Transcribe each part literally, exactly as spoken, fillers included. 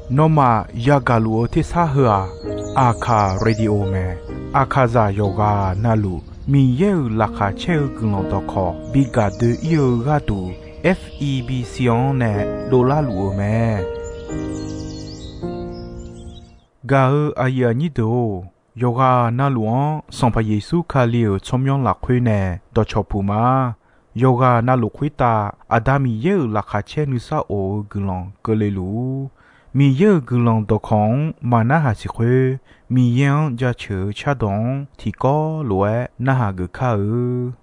Nawmaf yagaq luf-eu tersar heu-aq, Aqkaq Radio mae. Aqkaqzaq yawqghaq navluf Miqyaer-euq laqkhaq caer-eu guiqlanq dawqkawq bi gaq doe-ir-eu gharduq, F E B C-anr nae dovlar luf-eu mae. Gaq-eu aqyuif aqnyir deuq-or, yawqghaq navluf-anr Sanqpaq Yeqsur Kali-euq tsawrmyanr lafkhoer nae dawqcawq puq ma. Yawqghaq navluf khoertav Aqda Miqyaer-euq laqkhaq caer nuisar of-eu guiqlanq keuvle luf-ur. Miqyaer-euq guiqlanq dawqkawq-anr maqnarhaq siq khoer, Miqyaer-anr jaceuq-eu cardawq-anr tiqkawv lof-aer narhaq geuf kar-eu.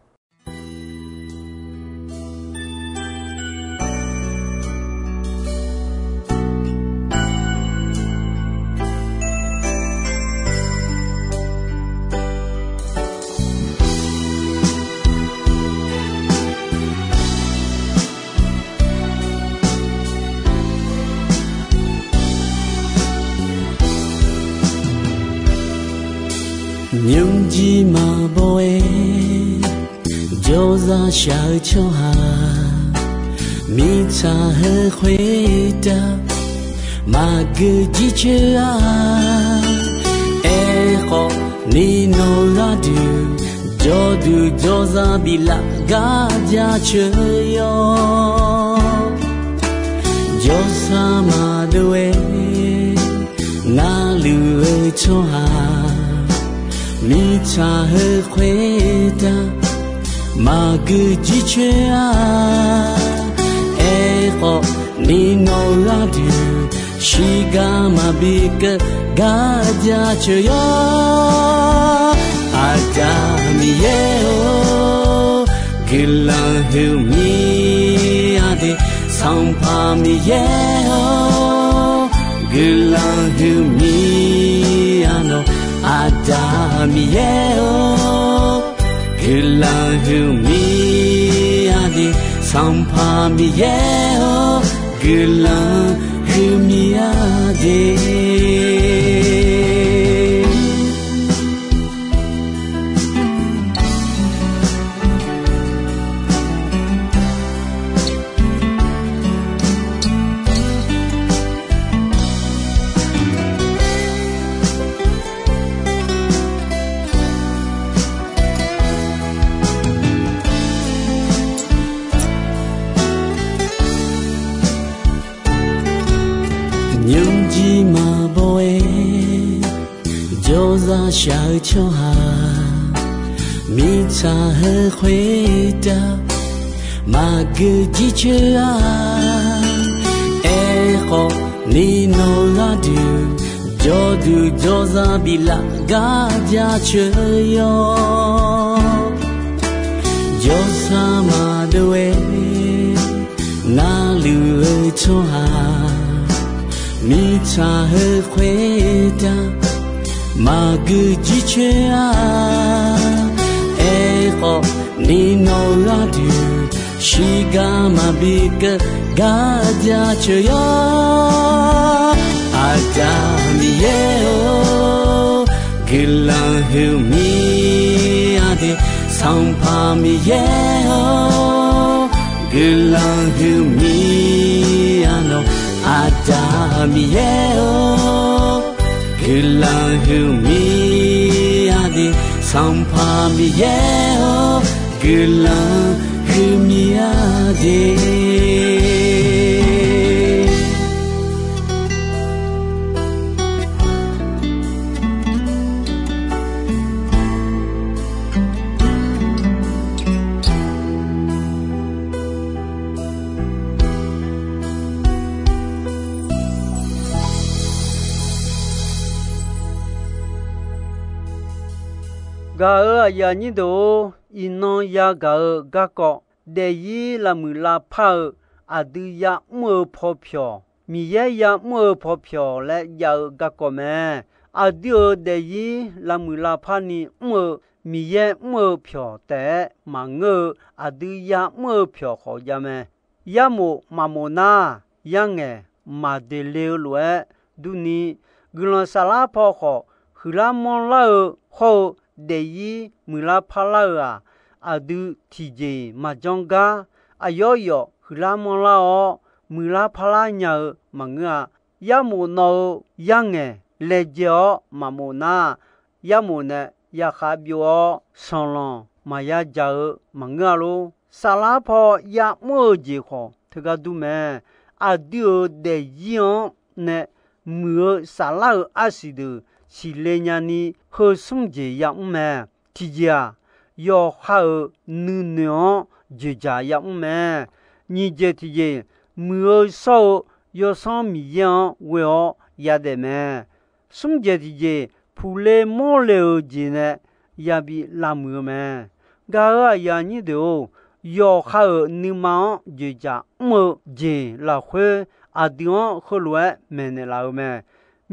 Nymrjir maqbaw-aer jawrzaq shaq-eu tsawrhaq, mirtsaq heu khoertav maqgeu jircoer-a. Aerkhawf, ni nawq gharduq jawrduq jawrzaq biflaf gar jaceuq-eu yawr. Jawrsar maqdov-aer navluf-eu tsawrhaq, mirtsaq heu khoertav maqgeu jircoer-a. Aerkhawf, ni nawq gharduq shiqgar maqbi keuv gar jaceuq yawr. Aqda Miqyaer-or, guiqlanq huiqmya de. Sanqpaq Miqyaer-or, guiqlanq huiqmya nawq. Aqda Miqyaer-or, guiqlanq huiqmya de. Sanqpaq Miqyaer-or, guiqlanq huiqmya de. Nymrjir maqbaw-aer jawrzaq shaq-eu tsawrhaq, mirtsaq heu khoertav maqgeu jircoer-a. Aerkhawf, ni nawq gharduq jawrduq jawrzaq biflaf gar jaceuq yawr. Jawrsar maqdov-aer navluf-eu tsawrhaq, mirtsaq heu khoertav maqgeu jircoer-a. Aerkhawf, ni nawq gharduq shiqgar maqbi keuv gar jaceuq yawr. Aqda Miqyaer-or, guiqlanq huiqmya de. Sanqpaq Miqyaer-or, guiqlanq huiqmya nawq. Aqda Miqyaer-or, guiqlanq huiqmya de. Sanqpaq Miqyaer-or, guiqlanq huiqmya de. Gaq-euq aqyuif aqnyir deuq-or, iqnan yagaq-eu garkawv, daefzir lavmuiq lavpar-eu aqdui ya'mr-eu paw pyawq, Miqyaer ya'mr-eu paw pyawq laer jav-eu garkawv mae. Aqdui-euq daefzir lavmuiq lavpar ni mr-eu Miqyaer mr-eu pyawq taef-aer maqngeur-eu aqdui ya'mr-eu pyawq khawf jav mae. Yarmof maqmof nar, yarngaeq maqdeq le-eu lof-aer durni, guiqlanq saflar paw khawf huiqlar manrlar-eu hawr-eu daefzir muiqlar parlar-eu-aq, aqdui tiqjeq-iq maqjanr gar aqyawf yawf huiqlar manrlar-awr, muiqlar parlar nya-eu maqngeur-a. Yarmof nawq-eu yarngaeq laejae-awr maqmof nar, yarmof nae yaqkhav byov-awr sanqlanq maqya dzaq-eu maqngeur-a lor. Saflar paw yamr-eu jeq khawf teugar dur mae. Aqdui-euq daefzir-anr nae muiq-eu saflar-euq arsiq deuq siqle nyani heu smr jeq yamr mae. Tiqjeq-aq, yawqha-euq nuinoeq-anr dzoeqdzaq yamr mae. Nyiq jeq tiqjeq, muiq-eu shawr-eu Yawsanr Miqyaer-anr ghoe-awr yadaef mae. Smr jeq tiqjeq, puqle mawrle-euq jeq nae yabi lavmuiq-eu mae. Gaq-euq aqyuif aqnyir deuq-or, yawqha-euq nuima-anr dzoeqdzaq mr-eu jeq lafkhoer aqdui-anr heulof-aer maeqnaeq laf-eu mae.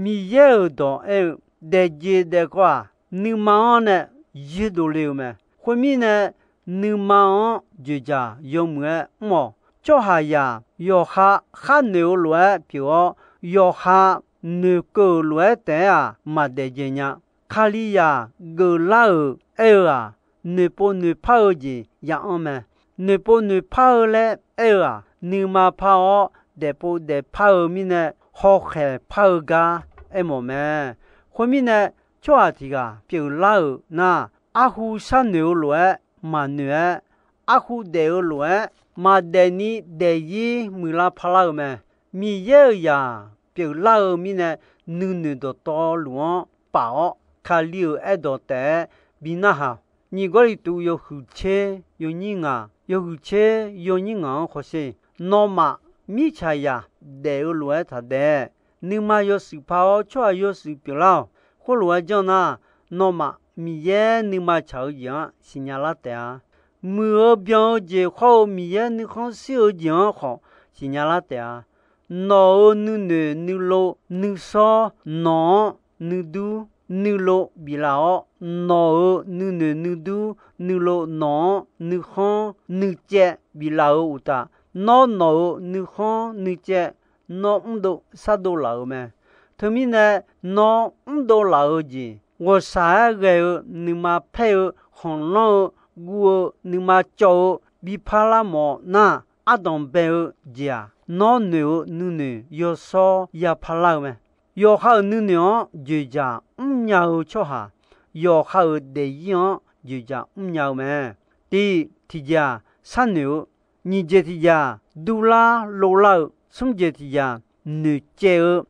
Miqyaer-euq dawq aer-eu, daefjeq daefkawv-aq, nuima-anr nae yoerdov le-eu mae. Khoermirnae, nuima-anr dzoeqdzaq yawmuiq-aer mr-awq. Tsawrhaqzaq yawqha khar noeq-eu lof-aer pyeuf-awr, yawqha noeqkeuv-euq lof-aer taef-aer-aq, maqdaef dzae nya. Kalizaq geuflar-euq aer-eu-aq, noeqpov noeqpar-eu jeq ya-anr mae. Noeqpov noeqpar-eu laer aer-eu-aq, nuima par-awr daefpov daefpar-eu mirnae hawkhaeq par-eu gar aermawf mae. Khoermirnae, tsawrhaq tiq ghaq pyeuflar-euq nar, arhu sharnoeq-eu lof-aer maqnoeq-aer, arhu daef-eu lof-aer maqdaef ni daefzir muiqlar parlar-eu mae. Miqyaer-euq zaq pyeuflar-eu mirnae, nuinoeq dawqtawvluf-anr paf-awr, Kali-euq aerdawq taef-aer bi narhaq. Nyiq Gawrliqtu yawhuiq tser yawnyir ngaq, yawhuiq tser yawnyir ngaq-anr hawsher. Nawmaf mirtsaqzaq daef-eu lof-aer taqdaef. Nuima yawshuif par-awr tsawrhaq yawshuif pyeuflar-awq. Khoerlof-aer janr nar, nawmaf Miqyaer nuima tsaq-eu jeq-anr siqnya lar taef-a. Muiq-eu byan-eu jeq khawr-eu Miqyaer nuikhanr shir-eu jeq-anr khawf siqnya lar taef-a. Nawq-euq nuinoeq nuilov nuisawr nawq-anr nuidur nuilov biflaf-awr, nawq-euq nuinoeq nuidur nuilov nawq-anr nuikhanr nuicaev biflaf-euq uqtaf, nawr nawq-euq nuikhanr nuicaev nawr mrdov shardov laf-euq mae. Teumirnae, nawr mrdov laf-euq jeq, ghawqshaq-aer ghae-eu nuima paer-eu, khanqlanr-eu, guv-eu, nuima cawv-eu, bi parlar mawf nar, ardanq bae-eu jeq-aq, nawr noeq-eu nuinoeq yawshawr ya parlar-eu mae. Yawqha-euq nuinoeq-anr dzoeqdzaq mrnya-eu tsawrhaq, yawqha-euq daefzir-anr dzoeqdzaq mrnya-eu mae. Tiq, tiqjeq-aq, sharnoeq-eu, nyiq jeq tiqjeq-aq, durlar lovlar-eu, smr jeq tiqjeq-aq, noeqcaev-eu,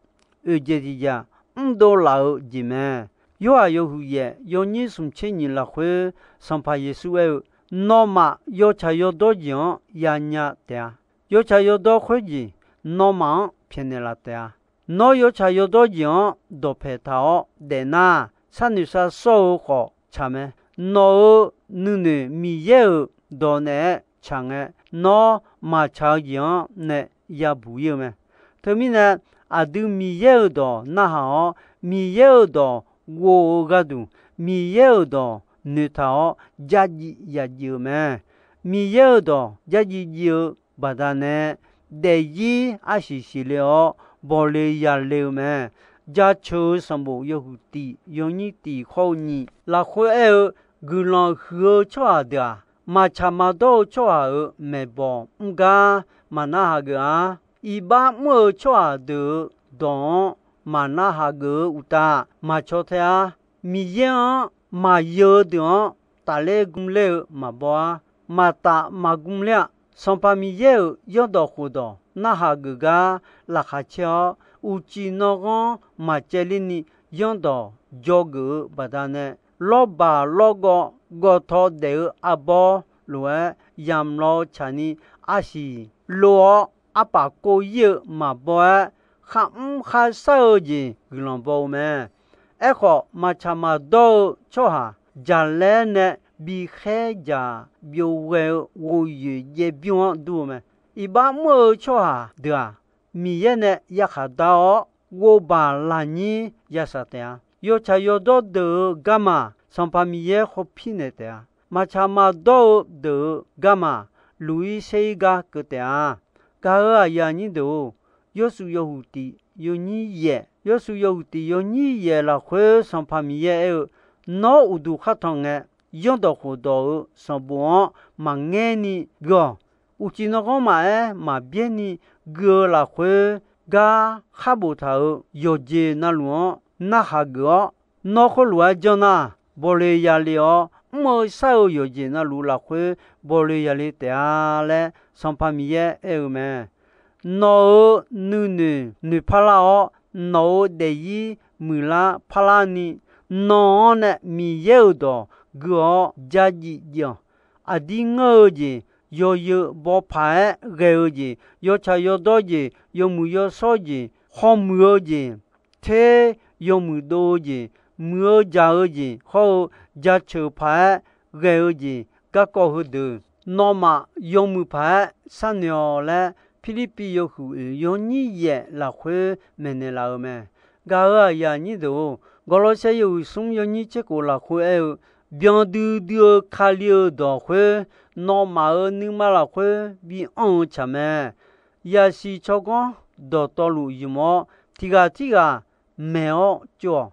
oeq jeq tiqjeq-aq, mrdov laf-eu jeq mae. Yorhaq yawhuiq yaef yawnyir smq tser nyiq lafkhoer, Sanqpaq Yeqsur aer-eu, nawmaf yawtsaq yawdawr jeq-anr yanya taef-a. Yawtsaq yawdawr khoerjeq nawmaf-anr pyaeqnaeq laf taef-a. Nawr yawtsaq yawdawr jeq-anr dawqpaeq taq-awr daefnar, sharnoeq sharshawr-eu khawf tsaq mae. Nawq-euq nuinoeq Miqyaer-euq dawq naeq-aer tsaq ngae, nawr maqtsaq-eu jeq-anr nae yabuq ir-eu mae. Teumirnae, aqdui Miqyaer-euq dawq narhaq-awr, Miqyaer-euq dawq ghof-eu gharduq, Miqyaer-euq dawq noeqtaq-awr, dzardziv yadzif-eu mae. Miqyaer-euq dawq dzardziv dziv-eu baqdanae, daefzir arsiq siqle-awr, bawle yale-eu mae. Jaceuq-eu sanqbof yawhuiq tiq yawnyir tiq khawr-eu nyiq lafkhoer aer-eu, guiqlanq huiq-eu tsawrhaq deuq-aq, maqtsaq maqdawr-eu tsawrhaq-euq maeqbawq mr gar maqnar hageuf-a. Iqbax mr-eu tsawrhaq deuq-euq dawq-anr maqnar hageuf-eu uqtaf, maqcaw tae-a. Miqyaer-anr maqyeu-eu deuq-anr tafler gmler-eu maqbaw-ar. Maqtaf maqgmler-aq, Sanqpaq Miqyaer-euq yaerdawq khofdawq narhaq geuf gar laqkhaq caer-awr, uqcif nanghanr maqcaevler ni yaerdawq dzawgeuf-eu baqdanae, lawrbaq lawrgawv gawvtaw daef-eu arbawr lof-aer yamq law-eu tsaqni arsiq lov-awr, arpaf kov ir-eu maqbaw-aer, kharmr kharshar-eu jeq guiqlanq baw-eu mae. Aerkhawf, maqtsaq maqdawr-eu tsawrhaq jaqlaer nae bi khaer dzaq byov ghae-eu ghovyoeq jaev bymr-anr dur-eu mae. Iqbax mr-eu tsawrhaq deuq-aq, Miqyaer nae yarkhaq dar-awr, ghovbaq lafnyir yashaq taef-a. Yawtsaq yawdawr deuq-euq garma, Sanqpaq Miqyaer khawpir naeq taef-a. Maqtsaq maqdawr-eu deuq-euq garma, luq-ir saer-ir gar keuv taef-a. Gaq-euq aqyuif aqnyir deuq-or, Yawrshuif yawhuiq tiq yawnyir yaef, Yawrshuif yawhuiq tiq yawnyir yaef lafkhoer Sanqpaq Miqyaer aer-eu, Nawr uqduq khar tanq ngae, yaerdawq khofdawq-euq sanqbof-anr maqngaer ni gui-awq. Uqcif nanghanr maqaer maqbyaer ni gui-eu lafkhoer gar khar boftaq-euq yawqjeq navluf-anr narhaq geuf-awr, nawr khoerlof-aer janr nar, bawle yale-awr, mr-eu shar-eu yawqjeq navluf lafkhoer bawle yale taef-a laer Sanqpaq Miqyaer aer-eu mae. Nawq-euq nuinoeq noeqparlar-awr, nawq-euq daefzir muiqlar parlar ni, nawq-anr nae Miqyaer-euq dawq gui-awr ja jif jif-awq. Aqdir ngar-eu jeq, yawzeu bawpaq-aer ghae-eu jeq, yawtsaq yawdawr jeq, yawmuiq yawshawr jeq, hawmuiq-eu jeq, ter yawmuiq dov-eu jeq, muiq-eu jaq-eu jeq hawr-eu jaceuq paq-aer ghae-eu jeq garkawv heudeuq, nawmaf yawmuiq paq-aer sharnoeq-awq laer, Pirlirpiv yawhuiq oeq yawnyir yaef lafkhoer maeqnaeq laf-eu mae. Gaq-euq aqyuif aqnyir deuq-or, Gawrlawrsaer yawhuiq smr yawnyir tserkhof lafkhoer aer-eu, byan duidui-eu Kali-euq dawq khoer, nawmaf-euq nuima lafkhoer bi anr-eu tsaq mae. Yaqsiq tsawrganr dawqtawvluf ymq-awr, tiq ghaq tirghaq maeq-awr tsov-awq.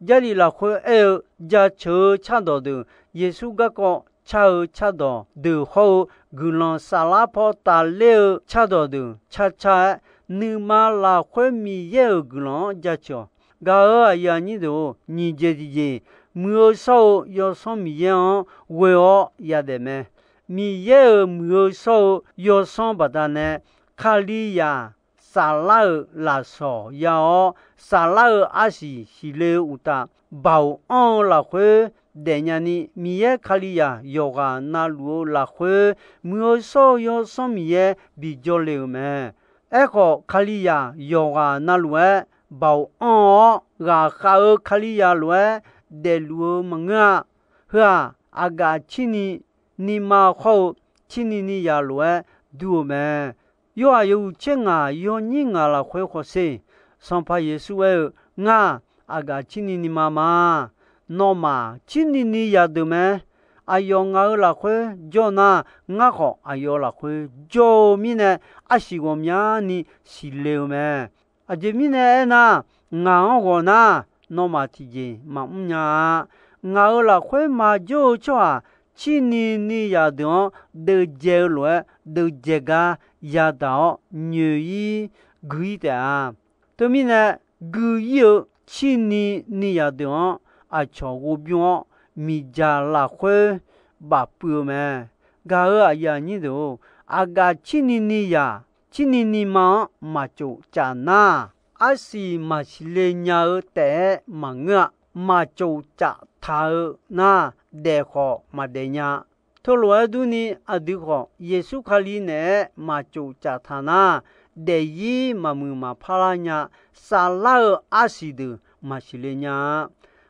Jarlif lafkhoer aer-eu jaceuq-eu cardawq deuq, Yeqsur garkawv car-eu cardawq deuq hawr-eu guiqlanq saflar paw tafler-eu cardawq deuq carcar-aer, nuima lafkhoer Miqyaer-euq guiqlanq-anr jaceuq-awq. Gaq-euq aqyuif aqnyir deuq-or, nyiq jeq tiqjeq, muiq-eu shawr-eu Yawsanr Miqyaer-anr ghoe-awr yadaef mae. Miqyaer-euq muiq-eu shawr-eu Yawsanr baqdanae, Kalizaq saflar-euq lafsawq ya-awr, saflar-euq arsiq siqle-eu uqtaf, baoq anr-eu lafkhoer daefnya ni, Miqyaer Kalizaq yawqghaq navluf-eu lafkhoer, muiq-eu shawr-eu Yawsanr Miqyaer bijawr le-euq mae. Aerkhawf, Kalizaq yawqghaq navluf-aer baoq anr-awr, ghaqkhav-eu Kalizaq lof-aer daefluf-eu maqngeur-a. Heu-aq, aqgaf cirni nima hawr-eu cirni nizaq lof-aer dur-eu mae. Yorhaq yawhuiq tser ngaq yawnyir ngaq lafkhoer khawf sher. Sanqpaq Yeqsur aer-eu, Ngar, aqgaf cirni nima ma. Nawmaf cirni nizaq deuq mae. Aqyawf ngaq-euq lafkhoer jawr nar, ngar khawf aqyawf lafkhoer jawr-eu mirnae, arsiq ghawqmyani siqle-eu mae. Aqjeq mirnae aernar, ngaq-anr ghawq nar, nawmaf tiqjeq maqmr nya-a. Ngaq-euq lafkhoer maqjawr-eu tsawrhaq, cirni nizaq deuq-anr deuvjae-eu lof-aer, deuvjae gar yadaq-awr nyoeq-ir gui-ir taef-a. Teumirnae, gui-ir-eu cirni nizaq deuq-anr aqcawq ghovbymr-awr, miqdzaq lafkhoer bafpuiv-eu mae. Gaq-euq aqyuif aqnyir deuq-or, aqgaf cirni nizaq, cirni nima-anr maqcof caf nar, arsiq maqsiqle nya-eu taef-aer maqngeur-a. Maqcof caf taq-eu nar, daef khawf maqdaef nya-a. Teulof-aer durni, aqdui khawf Yeqsur Kali naeq-aer maqcof caf taq nar, daefzir maqmuiq maqpar lar nya, saflar-eu arsiq deuq maqsiqle nya-a.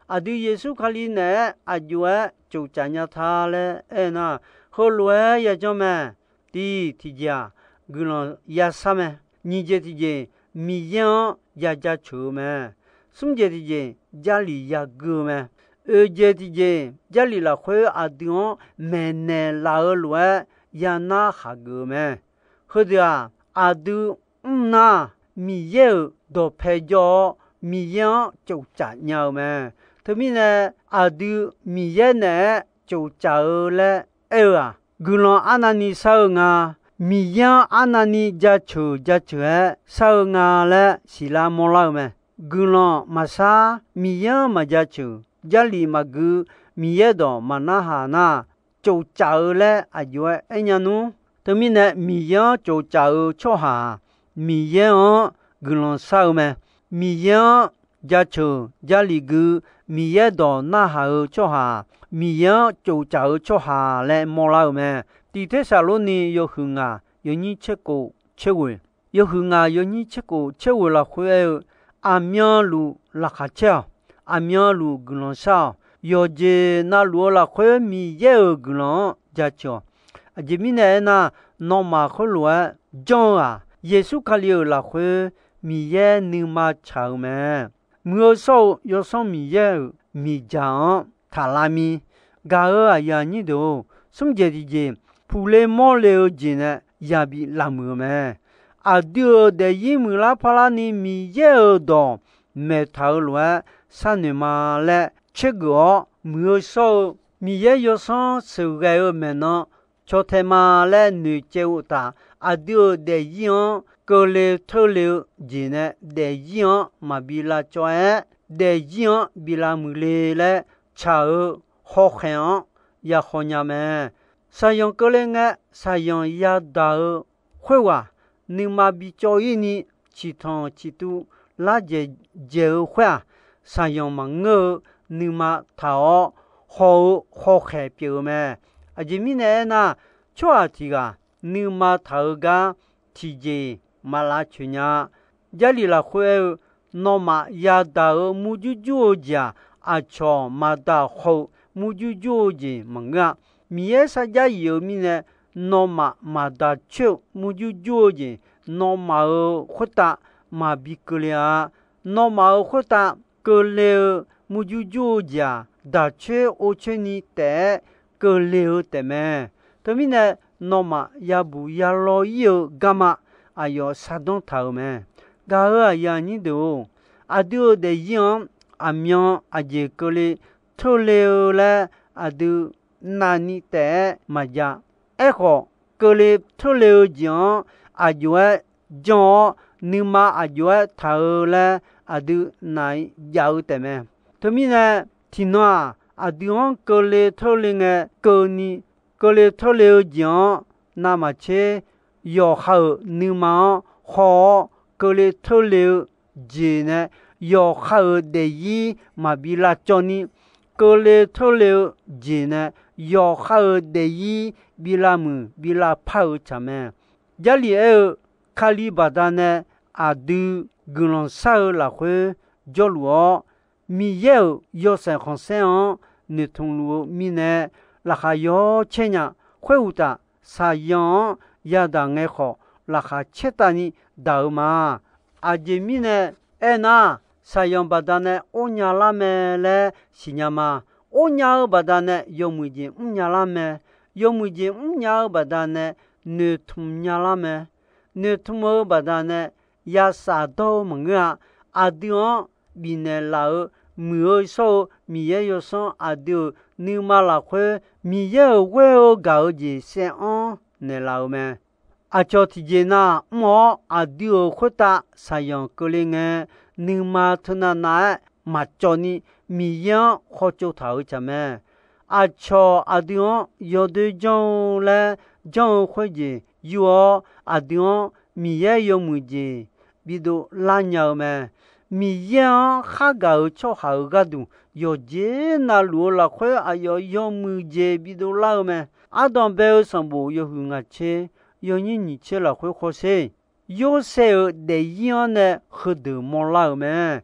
Aqdui Yeqsur Kali naeq-aer aqjox-aer cof caf nya ta laer aernar, heulof-aer yajanr mae. Tiq tiqjeq-aq, guiqlanq yashar mae. Nyiq jeq tiqjeq, Miqyaer-anr ya jaceuq-eu mae. Smr jeq tiqjeq, Jarlif yagui-eu mae. Oeq jeq tiqjeq, Jarlif lafkhoer aqdui-anr maeqnaeq laf-eu lof-aer yanar khaqgeuf-eu mae. Heudeuq-aq, aqdui mr nar, Miqyaer-euq dawqpae jawr-awr, Miqyaer-anr cof caf nya-eu mae. Teumirnae, aqdui Miqyaer naeq-aer cof caf-eu laer aer-eu-aq, guiqlanq arnavni shar-eu nga, Miqyaer-anr arnavni jaceuq jaceuq-aer shar-eu nga laer siqlar mawrlar-eu mae. Guiqlanq maqshar, Miqyaer-anr maqjaceuq, Jarlif maqgui, Miqyaer dawq maqnarhaq nar, cof caf-eu laer aqjox-aer aer nya nmr. Teumirnae, Miqyaer-anr cof caf-eu tsawrhaq-aq, Miqyaer-anr guiqlanq shar-eu mae. Miqyaer-anr jaceuq Jarlif gui, Miqyaer dawq narhaq-eu tsawrhaq, Miqyaer-anr cof caf-eu tsawrhaq laer mawrlar-eu mae. Tiq Tersaqlorni yawhuiq ngaq yawnyir tserkhof tserghoeq, yawhuiq ngaq yawnyir tserkhof tserghoeq lafkhoer aer-eu, aqmyanluf laqkhaq caer-awq. Aqmyanluf guiqlanq shar-awq. Yawqjeq navluf-eu lafkhoer Miqyaer-euq guiqlanq-anr jaceuq-awq. Aqjeq mirnae aernar, nawmaf khoerlof-aer janr-eu-aq, Yeqsur Kali-euq lafkhoer Miqyaer nuima tsaq-eu mae. Muiq-eu shawr-eu Yawsanr Miqyaer-euq miqdzaq-anr taqlar mir. Gaq-euq aqyuif aqnyir deuq-or, smr jeq tiqjeq, puqle mawrle-eu jeq nae yabi lavmuiq-eu mae. Aqdui-euq daefzir muiqlar parlar ni Miqyaer-euq dawq maeqtaq-eu lof-aer sharnoeq ma laer tsergeuf-awr, muiq-eu shawr-eu Miqyaer Yawsanr sheuqghae-eu maeqnan caw tae ma laer noeqcaev-eu uqtaf, aqdui-euq daefzir-anr keuvle teurle-eu jeq nae daefzir-anr maqbi lavcawv-aer, daefzir-anr bi lavmuiq le laer tsaq-eu hawkhaeq-anr ya haw nya mae. Shaqzanq keuvle ngae, shaqzanq yadaq-eu khoerghaq nuima bi cawv-ir ni ciqtanq ciqtuv lar dzaeq dzaeq-eu khoer-aq, shaqzanq maqngeur-eu nuima taq-awr haw-eu hawkhaeq pyeuf-eu mae. Aqjeq mirnae aernar, tsawrhaq tiq ghaq nuima taq-eu gar tiqjeq-iq maq lavcoeq nya-a. Jarlif lafkhoer aer-eu, nawmaf yadaq-euq murjur jur-eu jeq-aq, aqcawq maqdaq haw-eu murjur jur-eu jeq maqngeur-a. Miqyaer sarjax yif-eu mirnae, nawmaf maqdaq coer-eu murjur jur-eu jeq, nawmaf-euq khoertav maqbi keuvle-a. Nawmaf-euq khoertav keuvle-eu murjur jur-eu jeq-aq, daq coer or coer ni taef-aer keuvle-eu taefmae. Teumirnae, nawmaf yabuq yalaw-ir-eu garma aqyawf shardanr taq-euq mae. Gaq-euq aqyuif aqnyir deuq-or, aqdui-euq daefzir-anr aqmyan aqjeq keuvle teurle-eu laer aqdui navni taef-aer maqjav. Aerkhawf, keuvle teurle-eu jeq-anr aq jov-aer jan-awr, nuima aq jov-aer taq-eu laer aqdui naf-ir jav-eu taefmae. Teumirnae, tiqnan-aq, aqdui-anr keuvle teurle ngae keuvni, keuvle teurle-eu jeq-anr navmaqtser yawqha-euq nuima-anr haw-awr, keuvle teurle-eu jeq nae yawqha-euq daefzir maqbi lavcawv ni, keuvle teurle-eu jeq nae yawqha-euq daefzir bi lavmuiq bi lavpar-eu tsaq mae. Jarlif aer-eu, Kali baqdanae aqdui guiqlanq shar-eu lafkhoer jawrluf-awr, Miqyaer-euq yawshaef khanqsaer-anr noeqtmq luf-eu mirnae, laqkhaq yawcaer nya. Khoeruqtaf, shaqzanq-anr yadaq ngae khawf, laqkhaq caertavni daq-eu ma. Aqjeq mirnae aernar, shaqzanq baqdanae or nya lar mae laer siqnya ma. Or nya-eu baqdanae yawmuiq jeq mr nya lar mae. Yawmuiq jeq mr nya-eu baqdanae noeqtmq nya lar mae. Noeqtmq-eu baqdanae ya shafdawr-eu maqngeur-a. Aqdui-anr bifnaeq laf-eu, muiq-eu shawr-eu Miqyaer yawsanr aqdui-euq nuima lafkhoer Miqyaer-euq ghoer-eu gaq-eu jeq saev-anr naeqlaf-euq mae. Aqcawq tiqjeq na mr-awr, aqdui-euq khoertav shaqzanq keuvle ngae, nuima teunav nav-aer maqcawv ni Miqyaer-anr khawtsov taq-eu tsaq mae. Aqcawq aqdui-anr yawdoer janr-eu laer janr-eu khoerjeq yur-awr, aqdui-anr Miqyaer yawmuiq jeq bidov lar nya-eu mae. Miqyaer-anr khargaq-euq tsawrhaq-euq gharduq yawqjeq navluf-eu lafkhoer aqyawf yawmuiq jeq bidov lar-eu mae. Ardanq bae-eu sanqbof yawhuiq ngaq tser yawnyir nyiq tser lafkhoer khawsher, Yorsaev-euq daefzir-anr nae heudeuq mawrlar-euq mae.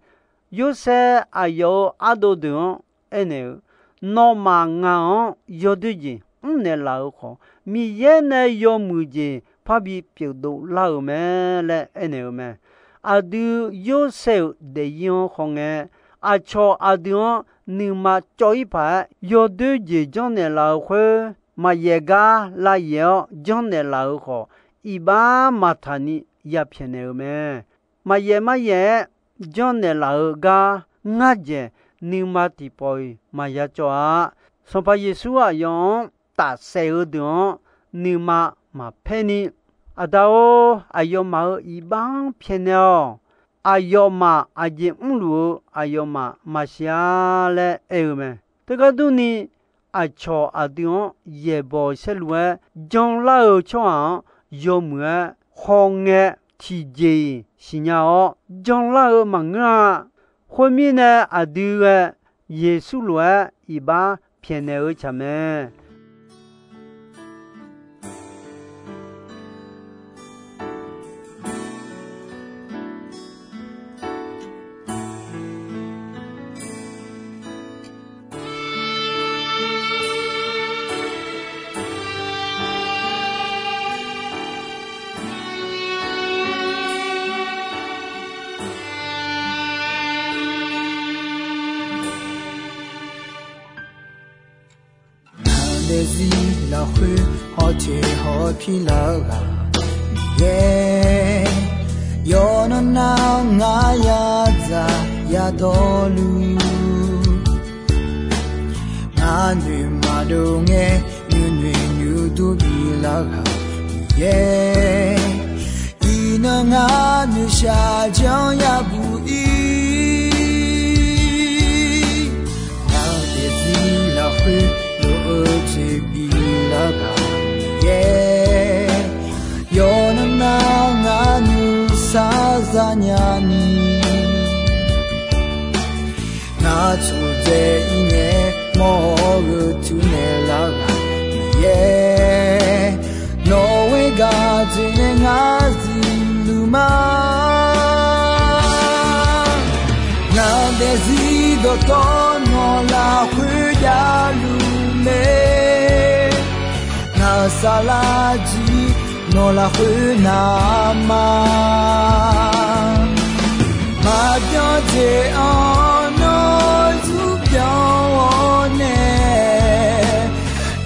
Yorsaev aqyawf-euq ardov deuq-anr aernaeq-eu, Nawmaf ngaq-anr yawdoer jeq mrnaeq laf-euq khawf, Miqyaer nae yawmuiq jeq parbi pyeufdov lar-euq mae laer aernaeq-eu mae. Aqdui Yorsaev-euq daefzir-anr khawngae, aqcawq aqdui-anr nuima cawv-ir paq-aer yawdoer jeq janrnaeq laf-euq khoer, maqyaef gar lavyaef-awr janrnaeq laf-euq khawf, iqbax maqtaq ni ya pyaeqnaeq-eu mae. Maqyaef maryaef-aer janrnaeq laf-eu gar ngar dzaeq nuima tiqpawf-iq maqya cawv-a. Sanqpaq Yeqsur aqyawf-anr tafsaef-eu deuq-anr nuima maqpaer ni, Aqda-or, aqyawfmaf-euq iqbax-anr pyaeqnaeq-awq. Aqyawfmaf aqjeq mrluf-eu aqyawfmaf maqsiq-a laer aer-eu mae. Teugar durni, aqcawq aqdui-anr yaeqbawq saerluf-aer janlar-eu tsawrhaq-anr yawmuiq-aer hawngae tiqjeq-iq siqnya-awr janlar-eu maqngeur-a. Khoermirnae, aqdui ghae Yeqsur lof-aer iqbax pyaeqnaeq-eu tsaq mae. Ngar daefzir lafkhoer hawteq hawpir lar-eu ghaq Miqyaer, yawqnan nar-awr ngar yadzaq yadawrluf, ngar noeqma dov ngae nuinoeq nuidur bi lar ghaq Miqyaer, iqnan ngar noeqshaq janr yabuq ir. Ngaq daefzir lafkhoer lof-eu jeq biflar ghaq Miqyaer, yawqnan nar ngar nuisar zanya ni. Ngar tsofdzae ir ngae mawr-awr gheu tur naeq lar ghaq Miqyaer, nawq-euq gharduq nae ngar zifluf ma. Ngaq daefzir dawqtawv nawq lafkhoer javluf mae. Ngaq-euq saflar jir nawq lafkhoer navma. Maqbyan jeq-anr nawr zmr byan-awr nae,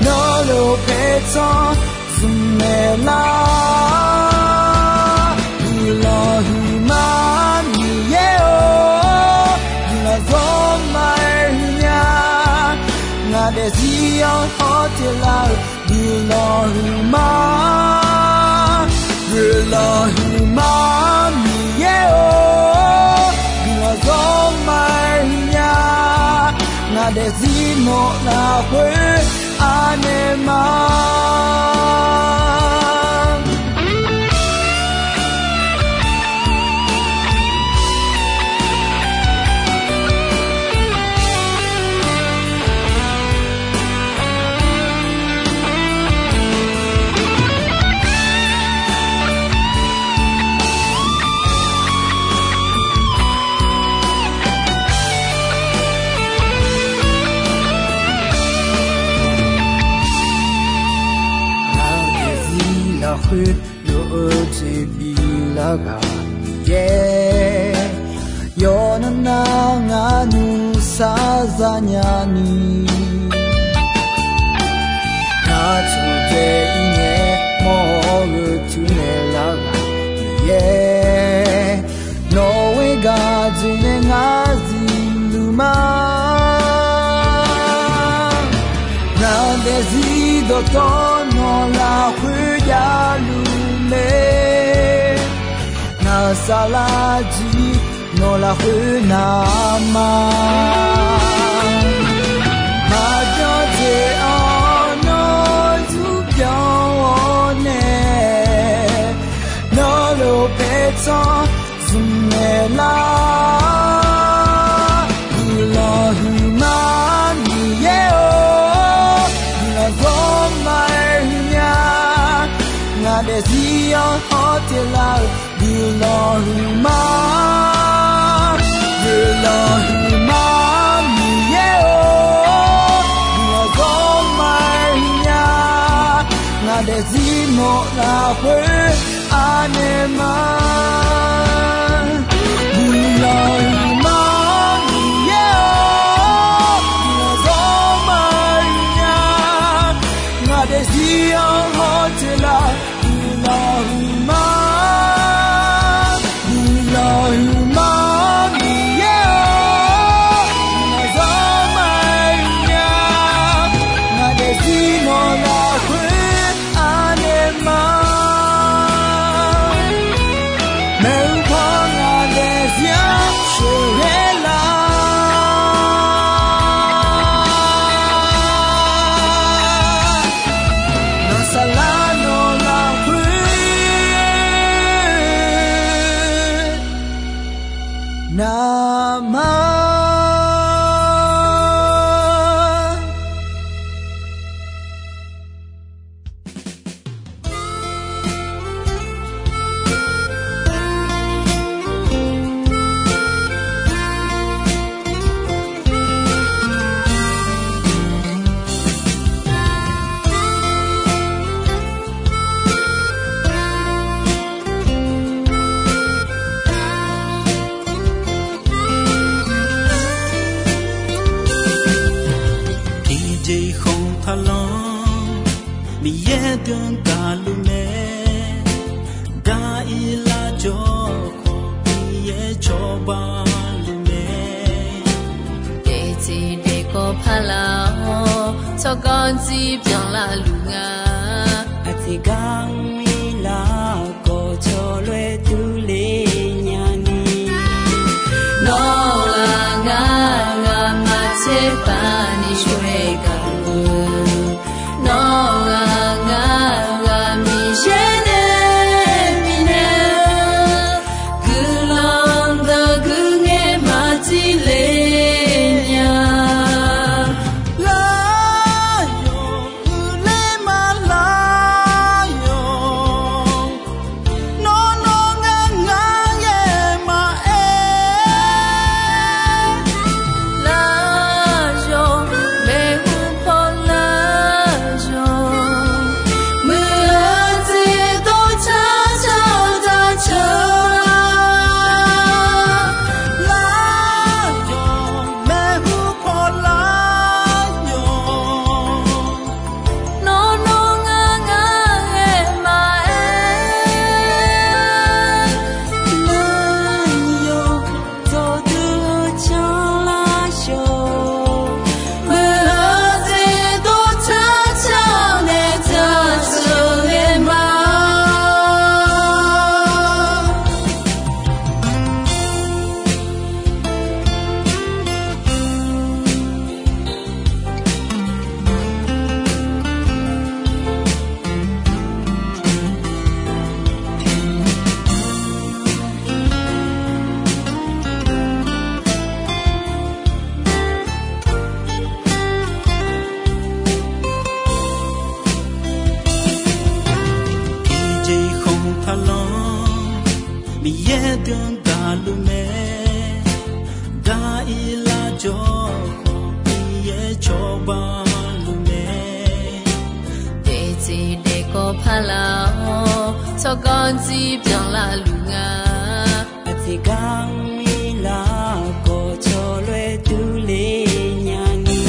nawr lof paertsanr zmq naeq lar. Guiqlanq huiqma Miqyaer-or, guiqlanq zawr ma-aer huiqnya. Ngaq daefzir-anr hawteq lar-euq guiqlanq huiqma, guiqlanq huiqma Miqyaer-or, guiqlanq zawr ma-aer huiqnya. Ngaq daefzir nawq lafkhoer anaeq ma. Ngaq daefzir lafkhoer lof-eu jeq biflar ghaq Miqyaer, yawqnan nar ngar nuisar zanya ni. Ngar tsofdzae ir ngae mawr-awr gheu tur naeq lar ghaq Miqyaer, nawq-euq gharduq nae ngar zifluf ma. Ngaq daefzir dawqtawv nawq lafkhoer javluf mae. Ngaq-euq saflar jir nawq lafkhoer navma. Maqbyan jeq-anr nawr zmr byan-awr nae, nawr lof paertsanr zmq naeq lar. Guiqlanq huiqma Miqyaer-or, guiqlanq zawr ma-aer huiqnya. Ngaq daefzir-anr hawteq lar-euq guiqlanq huiqma, guiqlanq huiqma Miqyaer-or, guiqlanq zawr ma-aer huiqnya. Ngaq daefzir nawq lafkhoer anaeq ma. Guiqlanq huiqma Miqyaer-or, guiqlanq zawr ma-aer huiqnya. Ngaq daefzir-anr hawteq lar guiqlanq huiqma, guiqlanq huiqma Miqyaer-or, guiqlanq zawr ma-aer huiqnya. Ngaq daefzir nawq lafkhoer anaeq ma. Maeqhu paw ngaq daefzir-anr sheuqghae lar. Nawq saflar nawq lafkhoer navma. Tiqjeq khanq taqlanq, Miqyaer deuq gaqluf mae. Daq-ir lar jawr khawf, Miqyaer cawba luf mae. Daefzir daefkawv paq lar-awr, tsawrganr jir byanlar luf nga. Tiqgar mr-ir lar khawf, tsawrloer durler nyani. Nawr-aq ngar ghaq maqtser pav ni coer gaq-eu, nawr-aq ngar ghaq Miqyaer nae bifnaeq-eu, guiqlanq dawq guiqngaer maqtser le nya. Lar yawq uiqler maqlar yawq, nawr nawr ngar ngar ghae maqaer. Lar yawq maeqhu paw lar yawq, muiq-eu jeq dawr car car daq ceuq-a. Lar yawq maeqhu paw lar yawq, nawr nawr ngar ngar ghae maqaer. Lar yawq dawqdui-eu canlar shawq, muiq-eu jeq dawr car car nae taq ceuq ghae ma. Tiqjeq khanq taqlanr, Miqyaer deuq-anr daqluf mae. Gar-ir lar jawr khawf, Miqyaer cawba luf mae. Daefzir daefkawv paq laf-awr, tsawrganr jir byanlar luf nga. Aqjeq gar mr-ir lar khawf, tsawrloer durler nyani.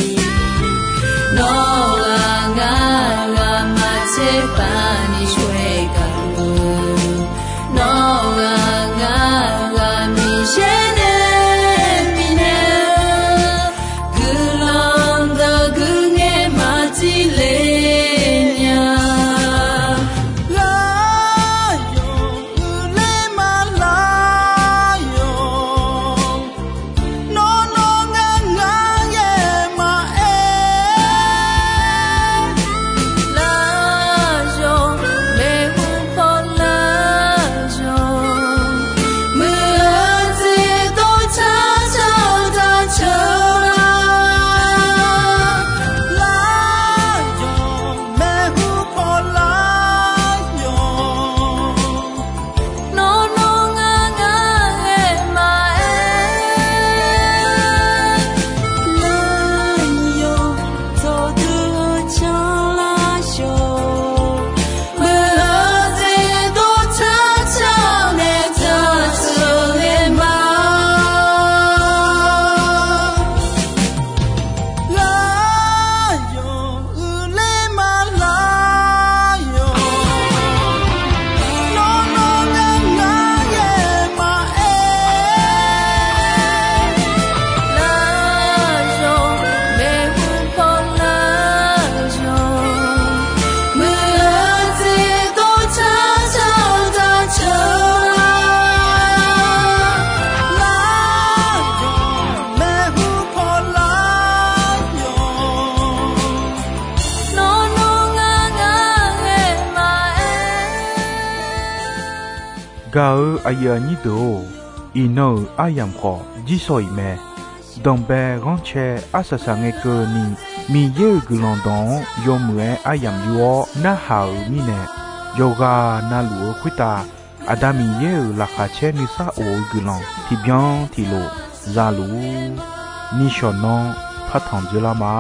Nawr-aq ngar ghaq maqtser pav ni coer gaq-eu, nawr-aq ngar ghaq Miqyaer nae bifnaeq-eu, guiqlanq dawq guiqngaer maqtser le nya. Lar yawq uiqler maqlar yawq, nawr nawr ngar ngar ghae maqaer. Lar yawq maeqhu paw lar yawq, muiq-eu jeq dawr car car daq ceuq-a. Lar yawq maeqhu paw lar yawq, nawr nawr ngar ngar ghae maqaer. Lar yawq dawqdui-eu canlar shawq, muiq-eu jeq dawr car car nae taq ceuq ghae ma. Lar yawq uiqler maqlar yawq, nawr nawr ngar ngar ghae maqaer. Lar yawq maeqhu paw lar yawq, muiq-eu jeq dawr car car daq ceuq-a. Lar yawq maeqhu paw lar yawq, nawr nawr ngar ngar ghae maqaer. Gaq-eu aqyuif aqnyir deuq-or, iqnan-euq aryamq khawf jirshaw-iq mae. Danqbae ghanrcae arsaq saq ngae keuvni, Miqyaer-euq guiqlanq dawq-anr yawmuiq-aer aryamq yur-awr narhaq-euq mirnae, yawqghaq navluf-eu khoertav Aqda Miqyaer-euq laqkhaq caer nuisar of-eu guiqlanq tiqbyan tiqlof za luf-ur. Nishawq nanr partanq dzeurlar ma.